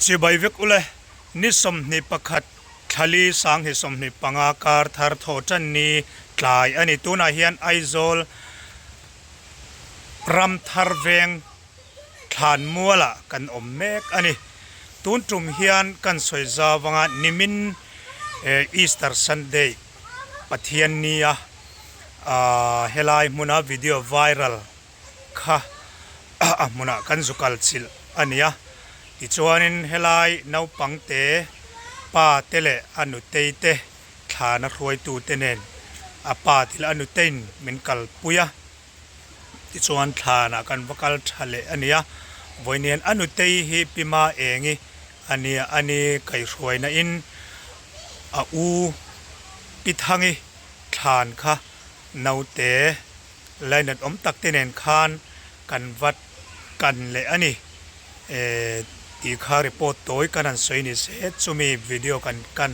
Chibai vek ule, ni 21 thlali 2025 kar thar thaw tan ni tlai a ni. Tunah hian Aizawl ram thar veng thlan mualah kan awm mek a ni. Tun tum hian kan sawi zau anga nimin Easter Sunday Pathiannia helai hmuna video viral kha a hmunah kan zu kal chilh a ni a. Tichuanin helai naupang te, pa te leh a nutei te thlana hruaitu te nen a pa te leh a nuteiin min kalpui a. Tichuan thlanah kan va kal tha leh a ni a. Vawiin a nutei hi Pi Ma Engi a nia, a ni kaihhruaina in a u Pi Thangi thlan kha naute Lainat awm tak te nen khan kan vat kan leh a ni tih kha report tawi kan han sawi ni se chumi video kan kan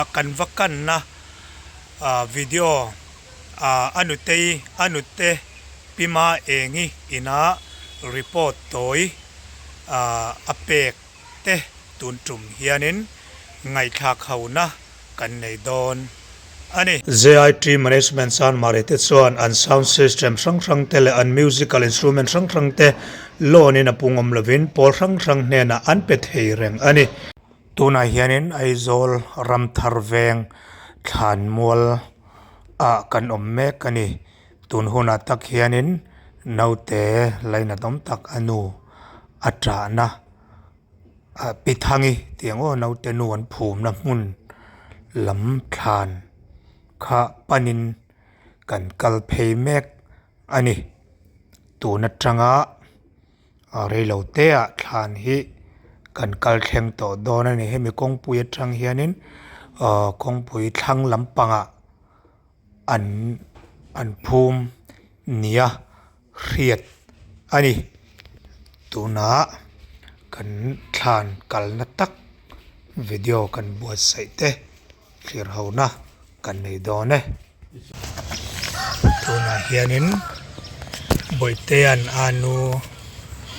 a kan va kanna video a nutei a nute Pima Engi ina report tawi a pek te tun tum hianin ngaihthlak hona kan nei dawn a ni. JIT Management Chanmari te chuan an sound system hrang hrang te leh an musical instrument hrang hrang te loan in a pung awm lovin pawl hrang hrang hnenah an pe thei reng a ni. Tunah hianin Aizawl Ramthar Veng Thlanmual ah kan awm mek a ni. Tun hunah tak hianin naute lainat awm tak a nu a tahna. Pi Thangi tih ang aw naute nu an phumna hmun lam thlan kha panin kan kal phei mek a ni. Tun atanga reilo te ah thlan hi kan kal thleng tawh dawn a ni. Hemi kawngpui atang hianin ahh kawngpui thlang lampangah an an phum nia. Hriat a ni. Tunah kan thlan kalna tak video kan buatsaih te thlir hona kan nei dawn e. Tunah hianin Bawihte-a'n a nu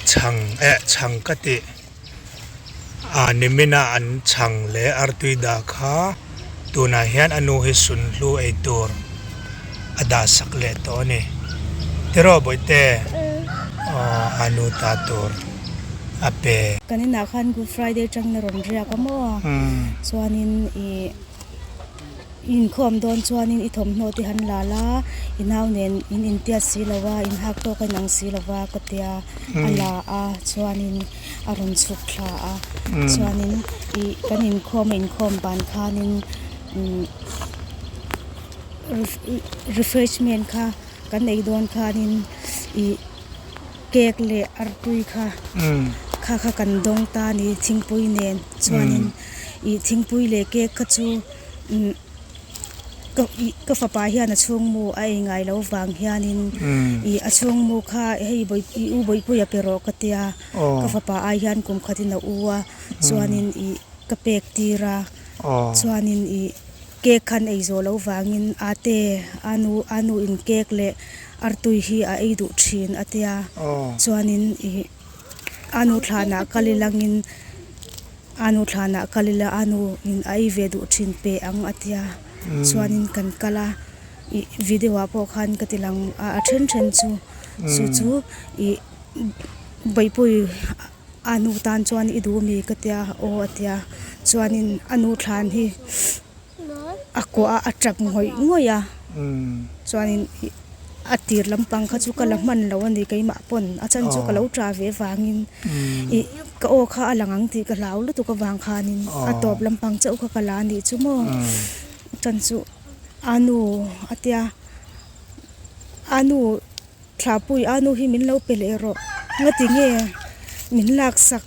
chhang eh chhang ka tih ah nimina an chhang leh artui dah kha tunah hian a nu hi sunhlu ei tur a dah sak leh tawh a ni tiraw bawihte aw a nu ta tur a pe. Kan inah khan Good Friday atangin a rawn riak a maw chuanin ih i inkhawm dawn chuanin i thawmhnaw te han la la i nau nen in intiat si lo a in hak tawk a inang si lo va ka tia a la a chuanin a rawn chhuk thla a chuanin ih kan inkhawm a inkhawm ban khanin umm refreshment kha kan ei dawn khanin ih cake leh artui kha kha kha kan dawng ta a ni thingpui nen chuanin ih thingpui leh cake kha chu umm ka ih ka fapa hian a chhungmu a ei ngai loh vang hianin ih a chhungmu kha hei bawi ih u bawihpuia pe rawh ka tia ka fapa ai hian kum khatin a u a chuanin ih ka pek tir a chuanin ih cake khan ei zawh loh vangin ate a nu a nu in cake leh artui hi a ei duh thin a tia chuanin ih a nu thlanah kal ilangin a nu thlanah kal ila a nu in a ei ve duh thin pe ang a tia chuanin kan kal a ih video ah pawh khan ka ti lang a a then then chu chu chu ih bawihpui a nu tan chuan i duh mi ka tia aw a tia chuanin a nu thlan hi a kuah a a tap ngawih ngawih a chuanin ih a tir lampang kha chu ka la hman lo a ni keimah pawn a chhan chu ka lo ta ve vangin ih ka aw kha a lang ang tih ka hlau lutuk avang khanin a tawp lampang chauh kha ka la a nih chu maw a chhan chu a nu a tia a nu. Thlahpui a nu hi min lo pe leh rawh ngati nge min lak sak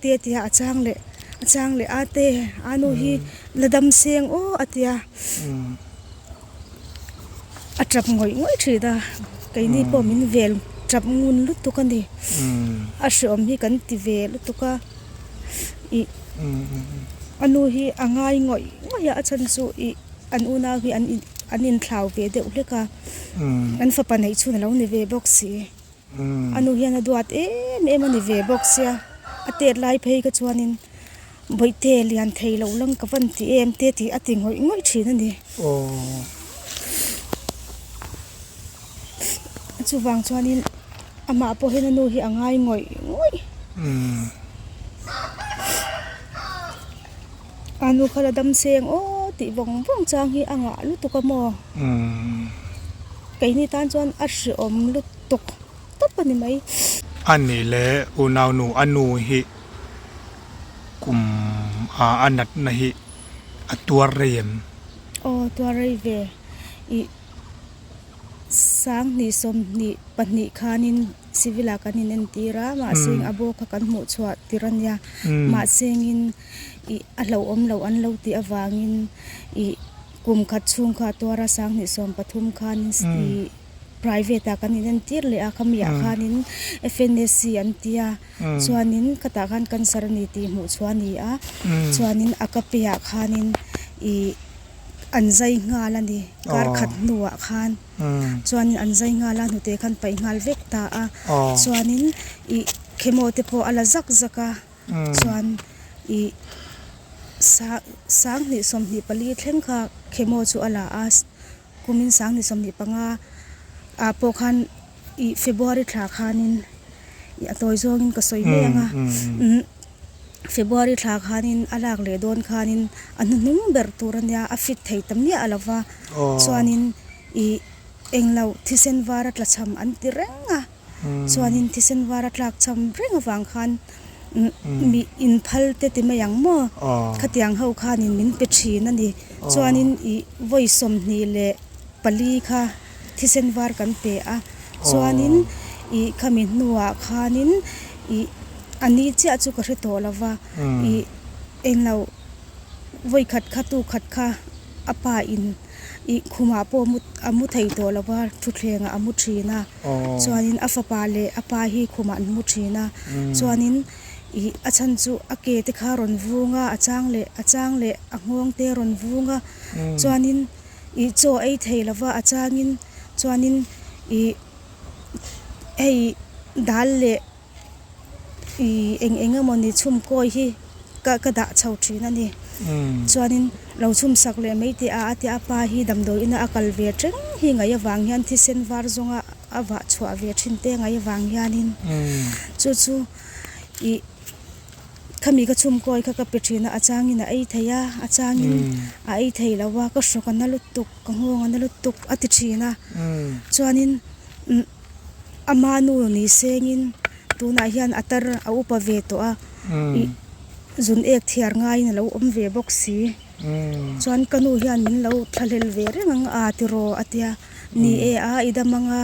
te a tia a chang leh a chang leh a te a nu hi la dam seng aw a tia a tap ngawih ngawih thin a keini pawh min vel tap ngun lutuk a ni a hreawm hi kan ti ve lutuk a ih a nu hi a ngai ngawih ngawih a a chhan chu ih an unau hi an in an inthlau ve deuh hlek a. An fapa neih chhun a lo ni ve bawk si. A nu hian a duat em em a ni ve bawk sia. A tet lai phei kha chuanin. Bawihte lian thei lo lang ka van ti em te tih a ti ngawih ngawih thin a ni. Chuvang chuanin amah pawh hian a nu hi a ngai ngawih ngawih. A nu kha la dam seng aw tih vawng vawng chang hi a ngah lutuk a maw? Keini tan chuan a hreawm lutuk tawp a ni mai. A nih leh unaunu a nu hi kum a a natna hi a tuar rei em? Aw tuar rei ve ih sanghnih sawmhnih pahnih khanin civil ah kan inentir a mahse a bawk kha kan hmuh chhuah tir a nia mahsengin ih a hlauhawm loh an lo tih avangin ih kum khat chhung kha a tuar a sanghnih 13 khanin ih private ah kan inentir leh a khami ah khanin F_N_S_C an ti a. Chuanin khatah khan cancer a ni tih hmuh chhuah a ni a, chuanin a ka pe ah khanin ih an zai nghal a ni kar khat hnuah khan chuanin an zai nghal a hnute khan paih nghal vek ta a chuanin ih chemo te pawh a la zak zak a chuan ih sanghnih 24 thleng kha chemo chu a la a. Kumin sangni 25 ah pawh khan ih February thla khanin ih a tawi zawngin ka sawi mai ang a, umm February thla khanin a lak leh dawn khanin a hnuhnung ber tur a nia a fit thei ta miah lo va, chuanin ih englo thisen var a tlachham an ti reng a. Chuanin thisen var a tlak cham reng avang khan mi inphal te ti mai ang maw? Khatiang ho khanin min pe thin a ni. Chuanin ih vawi 24 kha thisen var kan pe a. Chuanin ih khami hnuah khanin ih a ni chiah chu ka hre tawh lo va, ih englo vawi khat kha tu khat kha a pa in. Ih khumah pawh mu a mu thei tawh lo va, thutthlengah a mu thin a, chuanin a fapa leh a pa hi khumah an mu thin a, chuanin ih a chhan chu a ke te kha a rawn vung a, a chang leh a chang leh a nghawng te a rawn vung a, chuanin ih chaw ei thei lo va a changin chuanin ih hei dal leh. Ih eng eng emaw ni chhum kawi hi ka ka dah chho thin a ni. Chuanin lo chhum sak leh mai teh a, a tia a pa hi damdawi ina a kal ve teng hi ngaih avang hian thisen var zawnga a vah chhuah ve thin te ngaih avang hianin chu chu ih khami ka chhum kawi kha ka pe thin a, a changin a ei thei a, a changin a ei thei lo a, ka hrawk a na lutuk, ka nghawng a na lutuk a ti thin a. Chuanin umm. Ama nu ni sengin tunah hian a tar a upa ve tawh a, ih zun ek thiar ngaiin a lo awm ve bawk si. Chuan ka nu hian min lo thlahlel ve reng ang a tiraw a tia, ni e a i dam ang a,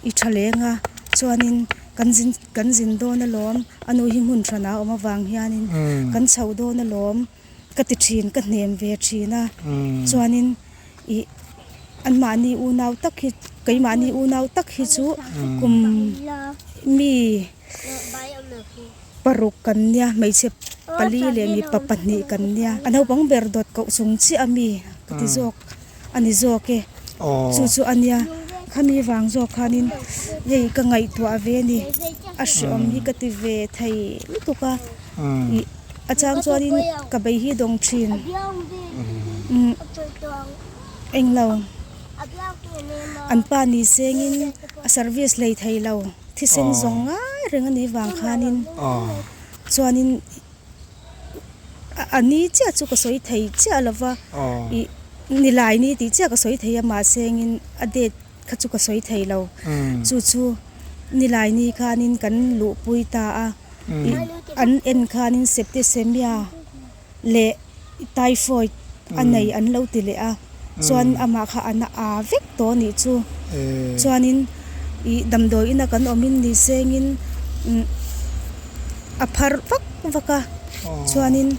i tha leng a, chuanin kan zin kan zin dawn alawm, a nu hi hmun hranah a awm avang hianin kan chho dawn alawm ka ti thin, ka hnem ve thin a, chuanin. Ih anmahni unau tak hi keimahni unau tak hi chu kum mi paruk kan nia hmeichhe pali leh mipa pahnih kan nia a naupang ber dawt koh chung chiah a mi ka ti zawk a ni zawk e chu chu a nia khami vang zawk khanin hei ka ngaihtuah ve a ni a hreawm hi ka ti ve thei lutuk a ih. A chang chuanin ka bei hi dawng thin umm englo an pa ni sengin a service hlei thei lo thisen zawng ngai reng a nih vang khanin chuanin a ni chiah chu ka sawi thei chiah lo va ih nilai ni tih chiah ka sawi thei a mahse engin a date kha chu ka sawi thei lo chu chu nilai ni khanin kan luhpui ta a. Ih an en khanin septicemia leh typhoid a nei an lo ti leh a, chuan amah kha a na a vek tawh a nih chu. Chuanin ih damdawi ina kan awmin ni sengin umm a phar vak vak a, chuanin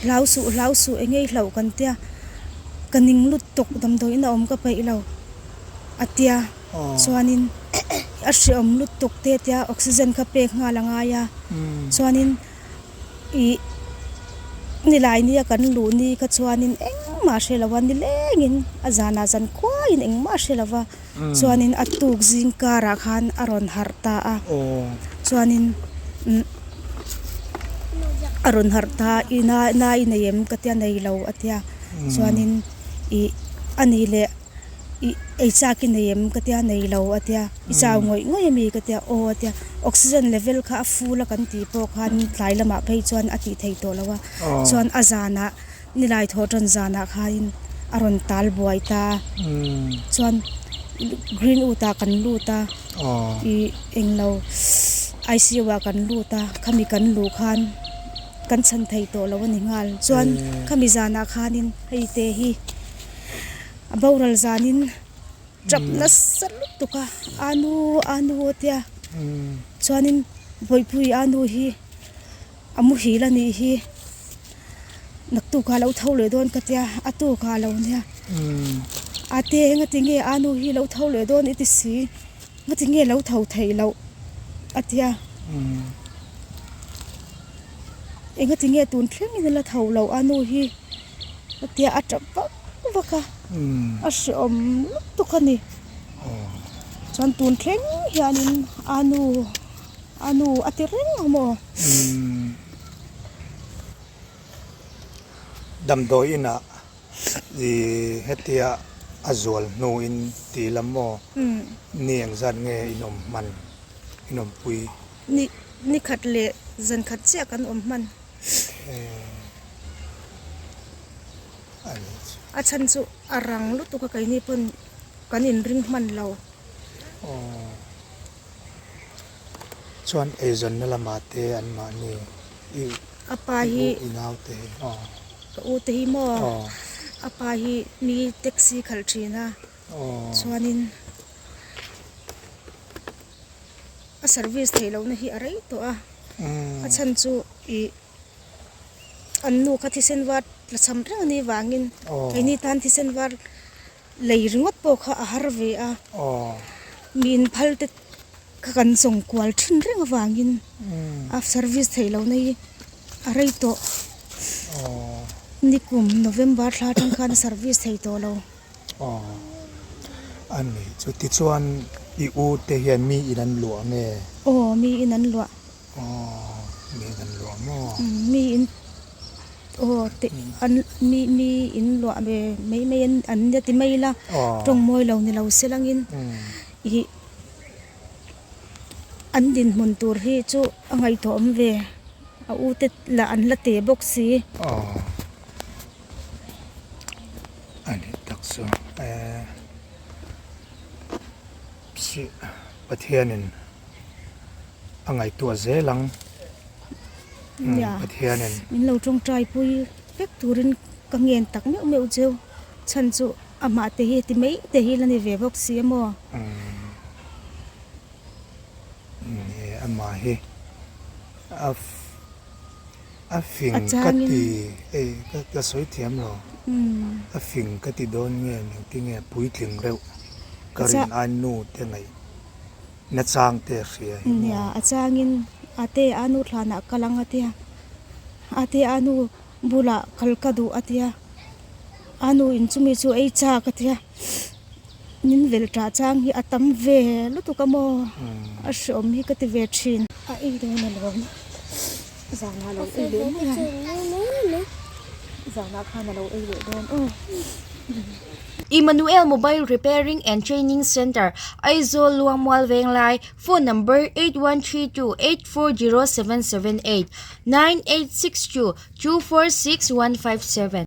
hlau suh hlau suh eng nge i hlauh kan tia, ka ning lut tawk damdawi ina awm ka peih lo a tia. Chuanin a hreawm lutuk te tia oxygen kha pek nghal a ngai a, chuanin ih nilai nia kan luh ni kha chuanin engmah a hre lo a, nilengin a zanah zan khuaiin engmah a hre lo va, chuanin a tuk zing karah khan a rawn harh ta a, chuanin umm. A rawn harh ta i na na i nei em ka tia nei lo a tia chuanin ih a ni leh ih ei chak i nei em ka tia nei lo a tia i chau ngawih ngawih ami ka tia aw a tia oxygen level kha a full a kan tih pawh khan tlai lamah phei chuan a tih theih tawh lo a chuan a zanah nilai thawh tan zanah khanin a rawn tal buai ta chuan greenwood ah kan lut a ih englo I_C_U ah kan lut a khami kan luh khan kan chhan thei tawh lo a ni nghal chuan khami zanah khanin hei te hi a boral zanin tap nasa lutuk a anu anu a tia chuanin bawihpui anu hi. A muhil a nih hi naktuk ah lo tho leh dawn ka tia a tuk ah lo nia a te engati nge a nu hi lo tho leh dawn i ti si ngati nge lo tho theih loh a tia engati nge tun thleng in a la tho loh a nu hi a tia a tap vak vak a a hreawm lutuk a ni chuan tun thleng hianin a nu. A nu a ti reng ang maw? Damdawi inah i hetia a zual hnuin ti lam maw? Ni engzat nge in awm hman, in awmpui? Ni ni khat leh zan khat chiah kan awm hman. A chhan chu a rang lutuk a keini pawn kan inring hman lo. Chuan eizawnna lamah te an mahni i A pa hi i nau te hi aw. Ka u te hi maw a pa hi mi taxi khalh thin a chuanin a service theih lohna hi a rei tawh a a chhan chu ih an nu kha thisen var tla cham reng a nih vangin keini tan thisen var Lei ringawt pawh kha a har ve a, mi inphal te kha kan zawng kual thin reng avangin a service theih lohna hi a rei tawh. Nikum November thla atang khan a service thei tawh lo. A ni chu tichuan i u te hian mi in an luah nge? Aw mi in an luah. Aw mi in an luah maw? Mi in. Aw teh an mi mi in luah ve mai mai an an nia ti mai ila tawng mawi lo ni lo se langin ih an dinhmun tur hi chu a ngaihtuah awm ve a u te lah an la te bawk si. Aw a ni tak chu eh Pathianin. a ngaihtuah zel ang Nia Pathianin. Min lo tawngtai pui vek turin ka ngen tak meuh meuh cheu chhan chu amah te hi ti mai te hi la ni ve bawk si a maw. Ni amah hi a a fing ka ti ei ka sawi thiam lo a fing ka ti dawn nge engtin nge puitling reuh ka rin a nu te ngaih. Nachang te a hria hi maw? Nia, a changin ate a nu thlanah kal ang a tia, ate a nu bulah kal ka duh a tia, a nu in chumi chu ei chak a tia, min velh tah chang hi a tam ve lutuk a maw? A hreawm hi ka ti ve thin. A ei dawn alawm, zanah lo ei leh mai ang, zanah khan a lo ei leh dawn aw. Emmanuel Mobile Repairing and Training Centre, Aizawl Luangmual Venglai, Phone number 8132 840778, 9862 246157.